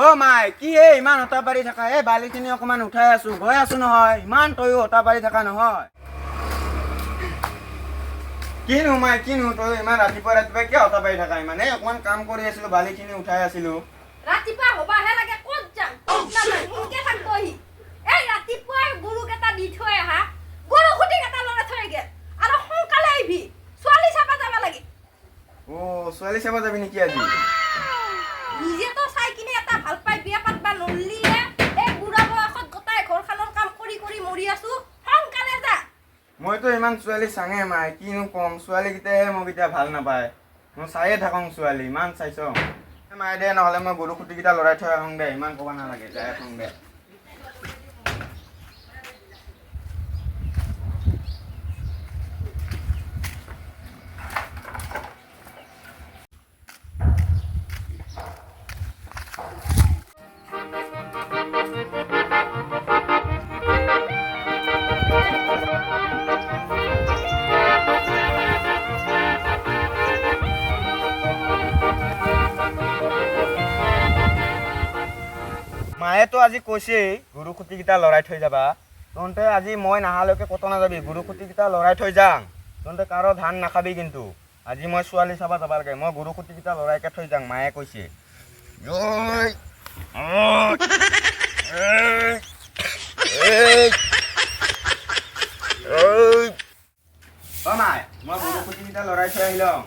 অ মাই, কি এই ইমান হতা পাৰি থাকা? এই বালিখিনি অকণমান উঠাই আছো, গৈ আছো নহয়। ইমান তয়ো হতা পাৰি থাকা নহয়। কিনো মাই, কিনো তই ইমান ৰাতিপুৱা ৰাতিপুৱা কিয় হতা পাৰি থাকা ইমান? এই অকণমান কাম কৰি আছিলো, বালিখিনি উঠাই আছিলো। ৰাতিপুৱা হ'বাহে লাগে, ক'ত যাম ক'ত নাযাম সোনকে থাকবহি। এই ৰাতিপুৱাই গৰুকেইটা দি থৈ আহা, গৰু খুটিকেইটা লৰাই থৈ গেল। আৰু সোনকালে আহিবি, ছোৱালী চাবা যাব লাগে। অ, ছোৱালী চাব যাবি নেকি আজি? নিজেতো চাই কিনে এটা ভাল পাই বিয়া পাতবা নৰলিয়ে। এই বুঢ়া বয়সত গোটাই ঘৰখনৰ কাম কৰি কৰি মৰি আছো। সোনকালে যা। মইতো ইমান ছোৱালী চাঙে মাই, কিনো ক'ম, ছোৱালীকেইটাহে মোক এতিয়া ভাল নাপায়। মই চায়ে থাকোঁ ছোৱালী, ইমান চাইছ মাই। দে নহ'লে মই গৰু খুটিকেইটা লৰাই থৈ আহোঁ দে, ইমান ক'ব নালাগে, যাই আহোঁ দে। মায়েতো আজি কৈছেই গৰু খুটিকেইটা লৰাই থৈ যাবা। তহঁতে আজি মই নাহালৈকে ক'তো নাযাবি, গৰু খুটিকেইটা লৰাই থৈ যাম। তহঁতে কাৰো ধান নাখাবি কিন্তু। আজি মই ছোৱালী চাব যাব লাগে, মই গৰু খুটিকেইটা লৰাইকে থৈ যাম, মায়ে কৈছে। ঐ, ঐ, এই, ঐ। অ মাই, মই গৰু খুটিকেইটা লৰাই থৈ আহিলং।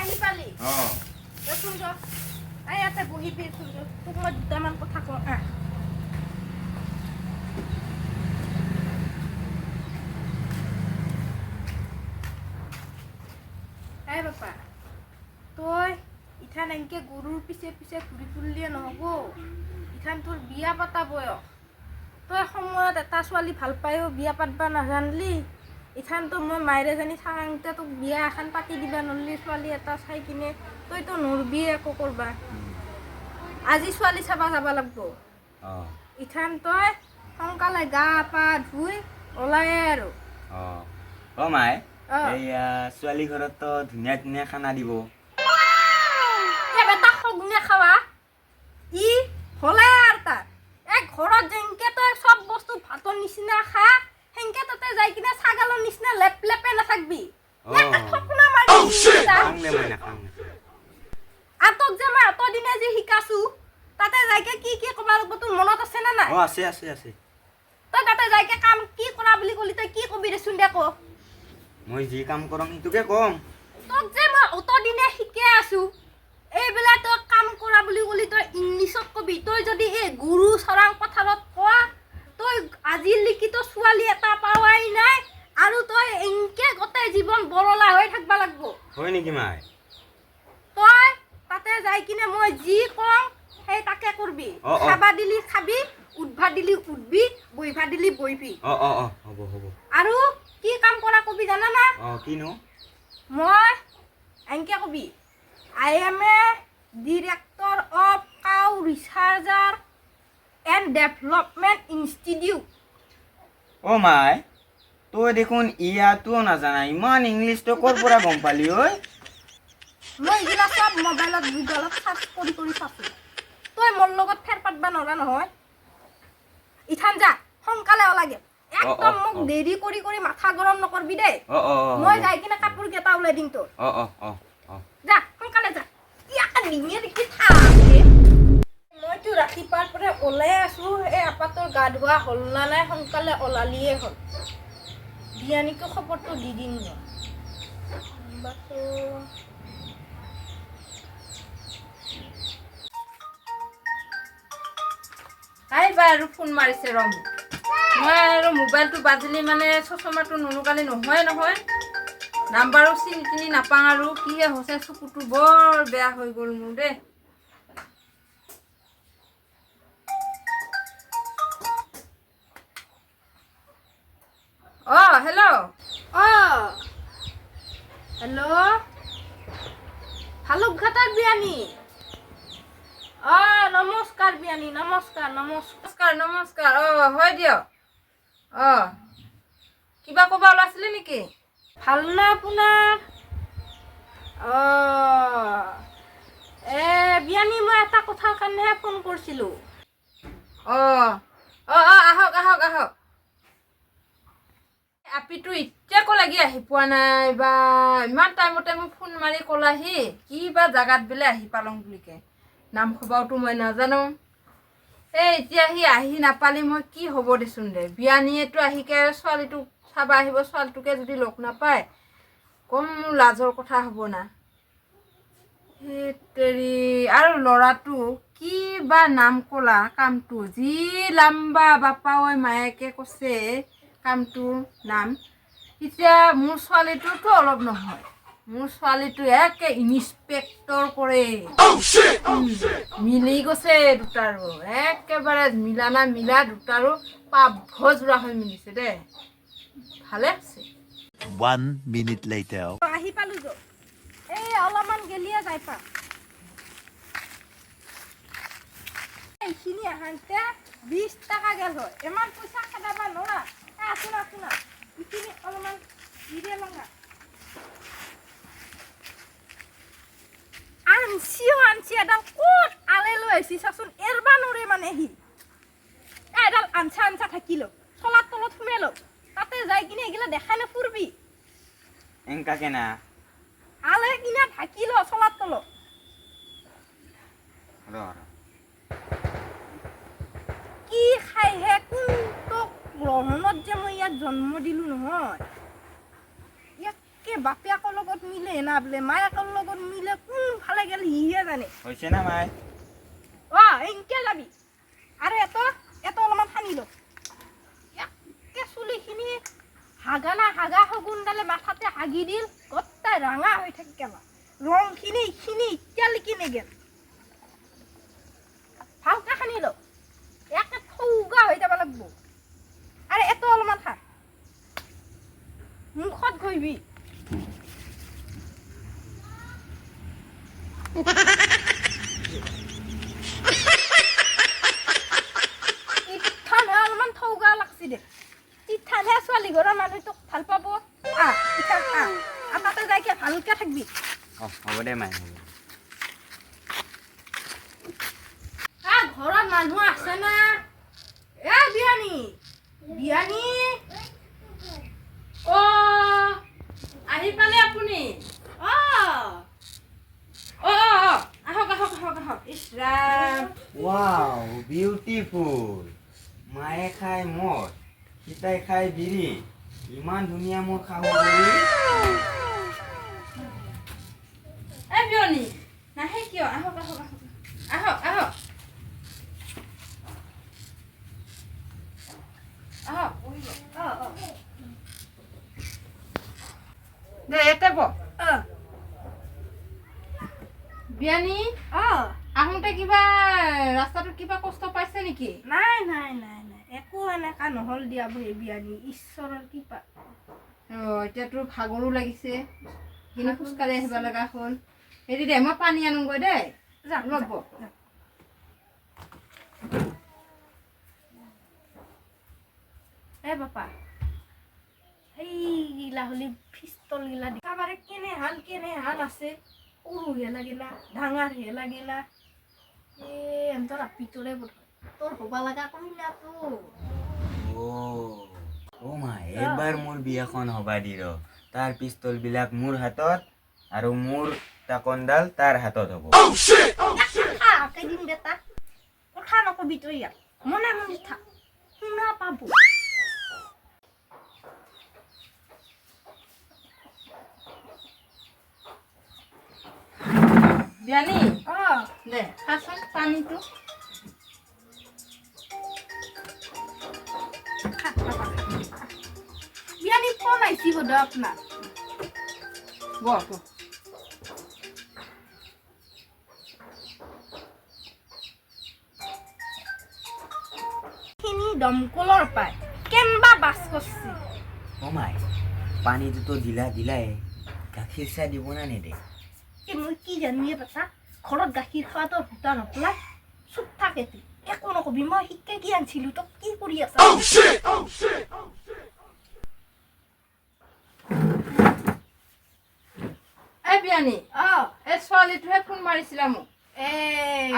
আহি পালি? অ। দেচোন ৰ, এই ইয়াতে বহিবি চোন ৰ, তোক মই দুটামান কথা কওঁ, আহ। এই বাপা, তই ইথান এনকে গৰুৰ পিছে পিছে ঘূৰি ফুৰিলে নহ'ব। ইথান তোৰ বিয়া পাতা বয়স। তই সময়ত এটা ছোৱালী ভাল পায়ো বিয়া পাতবা নাজানলি। ইথানতো মই মায়েৰে জানি থাকোঁতে তোক বিয়া এখন পাতি দিবা নৰলি ছোৱালী এটা চাই কিনে। তইতো নৰবিয়ে একো কৰবা। আজি ছোৱালী চাবা যাব লাগব। অ। ইথান তই সোনকালে গা পা ধুই ওলায়ে আৰু। অ অ মাই। অ। এইয়া ছোৱালী ঘৰততো ধুনীয়া ধুনীয়া খানা দিব। সেই বেটা সগুনে খাৱা ই হ'লে আৰু তাৰ এই ঘৰত যেনকে তই চব বস্তু ভাতৰ নিচিনা খা, সেনকে তাতে যাই কিনে ছাগালৰ নিচিনা লেপ লেপে নাথাকবি। অ। একটা থপনা মাৰি দিবি তাক। খাং দে মই, নাখাং। আৰু তোক যে মই অতদিনে যে শিকাছো, তাতে যাইকে কি কি ক'ব লাগব তোৰ মনত আছে নে নাই? অ, আছে আছে আছে। তই তাতে যাইকে কাম কি কৰা বুলি ক'লি তই কি কবি দেচোন দে ক। মই যি কাম কৰম সেইটোকে ক'ম। তোক যে মই অতদিনে শিকাই আছো, এইবিলাক তই কাম কৰা বুলি ক'লি তই ইংলিছত কবি। তই যদি এই গৰু চৰাং পথাৰত কোৱা, তই আজিলৈকে তই ছোৱালী এটা পাৱাই নাই আৰু তই এনকে গোটেই জীৱন বৰলা হৈ থাকবা লাগব। হয় নেকি মাই? তই তাতে যাই কিনে মই যি কওঁ সেই তাকে কৰবি। অ, অ। খাবা দিলি খাবি, উঠবা দিলি উঠবি, বহিবা দিলি বহিবি। অ অ অ হ'ব হ'ব। আৰু কি কাম কৰা কবি জানা না? অ, কিনো? মই এনকে কবি, I am a director of cow researcher and development institute. অ মাই, তই দেখোন ইয়াতো নাজানা, ইমান ইংলিছ তই ক'ৰ পৰা গম পালি ঐ? মই এইগিলা চব মোবাইলত গুগলত চাৰ্চ কৰি কৰি চাইছোঁ। তই মোৰ লগত ফেৰ পাতবা নোৱাৰা নহয়। ইথান যা, সোনকালে ওলাগে একদম। অ, মোক অ। দেৰি কৰি কৰি মাথা গৰম নকৰবি দেই। অ অ অ মই যাই কিনে কাপোৰ কেইটা ওলাই দিম তোৰ। অ অ অ অ যা, সোনকালে যা। ইয়াকে ডিঙিয়ে দেখি থাকে। মইতো ৰাতিপুৱাৰ পৰা ওলাই আছো। এই আপাটোৰ গা ধোৱা হ'ল না নাই, সোনকালে ওলালিয়ে হ'ল। বিয়ানীকো খবৰটো দি দিম মই। নাম্বাৰটো। তাই বা আৰু ফোন মাৰিছে ৰ মোক। মই আৰু মোবাইলটো বাজিলি মানে চশমাটো নলগালে নহয় নহয়, নাম্বাৰো চিনি তিনি নাপাওঁ। আৰু কিহে হৈছে, চকুটো বৰ বেয়া হৈ গ'ল মোৰ দেই। অঁ, হেল্ল'। অ, হেল্ল', ভালুকঘাটৰ বিয়ানী? অ, নমস্কাৰ বিয়ানী, নমস্কাৰ নমস্কাৰ। নমস্কাৰ নমস্কাৰ। অঁ, হয় দিয়ক। অঁ, কিবা ক'ব ওলাইছিলে নেকি? ভাল না আপোনাৰ? অ। এ বিয়ানী, মই এটা কথাৰ কাৰণেহে ফোন কৰিছিলোঁ। অঁ অঁ অঁ আহক আহক আহক। আপিটো এতিয়া ক লাগি আহি পোৱা নাই বা, ইমান টাইমতে মোক ফোন মাৰি ক'লাহি, কি বা জাগাত বোলে আহি পালং বুলিকে, নাম খবাওতো মই নাজানো। এই এতিয়া সি আহি নাপালি মই কি হ'ব দেচোন দে। বিয়ানীয়েতো আহিকে ছোৱালীটোক চাব আহিব, ছোৱালীটোকে যদি লগ নাপায় কম মোৰ লাজৰ কথা হ'ব না। তেৰি আৰু ল'ৰাটো কি বা নাম ক'লা, কামটো যি লাম্বা বাপা ঐ মায়েকে কৈছে কামটোৰ নাম। এতিয়া মোৰ ছোৱালীটোতো অলপ নহয়, মোৰ ছোৱালীটো একে ইনস্পেক্টৰ কৰে। মিলি গৈছে দুটাৰো, একেবাৰে মিলা না মিলা, দুটাৰো পাভ যোৰা হৈ মিলিছে দে, ভালে আছে। 1 minute later. আহি পালো যো, এই অলপমান গেলিয়ে যাই পাম। এইখিনি আহাতে 20 টকা গেল হয়, ইমান পইচা খেদাব নোৱাৰা। আছোনা আছোনা, এইখিনি অলপমান জিৰে লঙা আনচিও আনচি, এডাল ক'ত আলে লৈ আহিছি চাচোন, এৰবা নৰে মানে সি। এডাল আনচা আনচা থাকিল চলাৰ তলত সোমাই, তাতে যাই কিনে এইগিলা দেখাই নফুৰবি। এনকা কেনা আলে কিনে থাকিল চলাৰ তলত। ৰ ৰ, কি খাইহে কোনটো গ্ৰহণত যে মই ইয়াক জন্ম দিলো নহয়। ইয়াকে বাপেকৰ লগত মিলে না বোলে মায়েকৰ লগত মিলে, কোনফালে গ'ল সিহে জানে। হৈছে না মাই? অ এনকে যাবি। আৰু এটো এটো অলপমান সানি ল। একে চুলিখিনি হাগা না হাগা শগুনডালে মাথাতে হাগি দিল, গোটেই ৰাঙা হৈ থাকি গেল। ৰংখিনি এইখিনি এতিয়ালৈকে নেগেল। ভালকে সানি ল, একে থৌগা হৈ যাব লাগব। আৰু এটো অলপমান খা, মুখত ঘঁহিবি। ইঠানহে অলপমান থৌগা লাগছি দে, তিঠানহে ছোৱালী ঘৰৰ মানুহ তোক ভাল পাব। আহ ইঠান আহ, আৰু তাতে যাইকে ভালকে থাকবি। অ হ'ব দে মাই, হ'ব। আহ ঘৰত মানুহ আছে না? এ বিয়ানী বিয়ানী, অ আহি পালে আপুনি? অ অ অ অ আহক আহক আহক আহক। ইছ ৰাম, ৱাও বিউটিফুল। মায়ে খায় মদ, সীতাই খায় বিড়ি, ইমান ধুনীয়া মোৰ শাহু বুঢ়ী। এই বিয়নী নাহে কিয়? আহক আহক আহক আহক আহক আহক, বহিব। অ অ দে ইয়াতে বহ। অ বিয়ানী, অ আহোঁতে কিবা ৰাস্তাটোত কিবা কষ্ট পাইছে নেকি? নাই নাই নাই নাই, একো এনেকা নহ'ল দিয়া বহি বিয়ানী, ঈশ্বৰৰ কৃপা। অ এতিয়াতো ভাগৰো লাগিছে, সেইখিনি খোজকাঢ়ি আহিব লগা হ'ল। হেৰি দে, মই পানী আনোগৈ দেই। যা অলপ বহ। এ বাপা, সেইগিলা হ'লে পিষ্টলগিলা একেবাৰে কেনে হাল কেনে হাল আছে, সৰুহে লাগিলা ডাঙৰহে লাগিলা। এ এহঁতৰ আপিটোৰে বোধ হয় তোৰ হ'ব লগা কইনাটো। অ অ মাই, এবাৰ মোৰ বিয়াখন হবা দি ৰ, তাৰ পিষ্টলবিলাক মোৰ হাতত আৰু মোৰ টাকনডাল তাৰ হাতত হ'ব। কেইদিন বেটা কথা নকবি তই, ইয়াত মনে মনে থাক, শুনা পাব। বিয়ানী, অ দে খাচোন পানীটো। খা বাপা, খা। বিয়ানী ফোন আহিছি বোধ হয় আপোনাৰ। বহ বহ। খিনি দমকলৰ পায় কেনবা বাছ কৰছি। অ মাই, পানীটোতো দিলা দিলাই, গাখীৰ চাহ দিব না নেদে? এই মই কি জানোৱে বেটা, ঘৰত গাখীৰ খোৱাটো সূতা নপলাই। চুপ থাকে তুই, একো নকবি। মই শিকাই কি আনছিলো, তই কি কৰি আছা? এই বিয়ানী, অ এই ছোৱালীটোহে ফোন মাৰিছিলা মোক। এ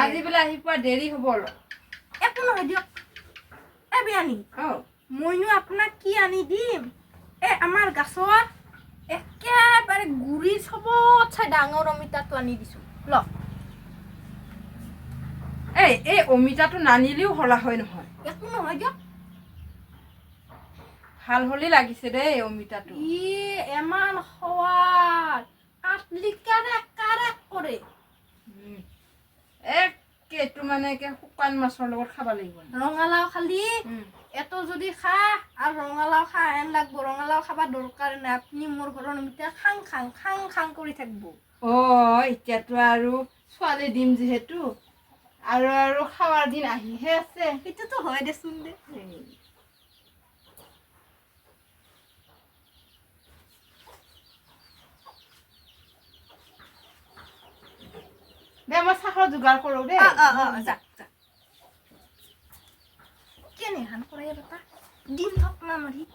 আজি বোলে আহি পোৱা দেৰি হ'ব অলপ। একো নহয় দিয়ক। এ বিয়ানী, মইনো আপোনাক কি আনি দিম? এ আমাৰ গাছত একেবাৰে গুৰি চবতছে ডাঙৰ অমিতাটো আনি দিছোঁ, লওক। এই অমিতাটো নানিলেও হলা হয় নহয়। একো নহয় দিয়ক। ভাল হলি লাগিছে দেই অমিতাটো। ই ইমান সোৱাদ, কাটলি কাৰেক কাৰেক কৰে। একে এইটো মানে একে শুকান মাছৰ লগত খাব লাগিব। ৰঙালাও খালি এটো যদি খা আৰু ৰঙালাও খা হেন লাগব, ৰঙালাও খাবা দৰকাৰ নাই। আপুনি মোৰ ঘৰৰ অমিতা খাং খাং খাং খাং কৰি থাকিব। এতিয়াতো আৰু ছোৱালী দিম যিহেতু আৰু আৰু খাৱাৰ দিন আহিহে আছে। সেইটোতো হয় দেচোন দে। দে, মই চাহৰ যোগাৰ কৰোঁ দেই। অ অ অ যা যা। কেনে হান কৰে বেটা, দিন থক না মাৰি।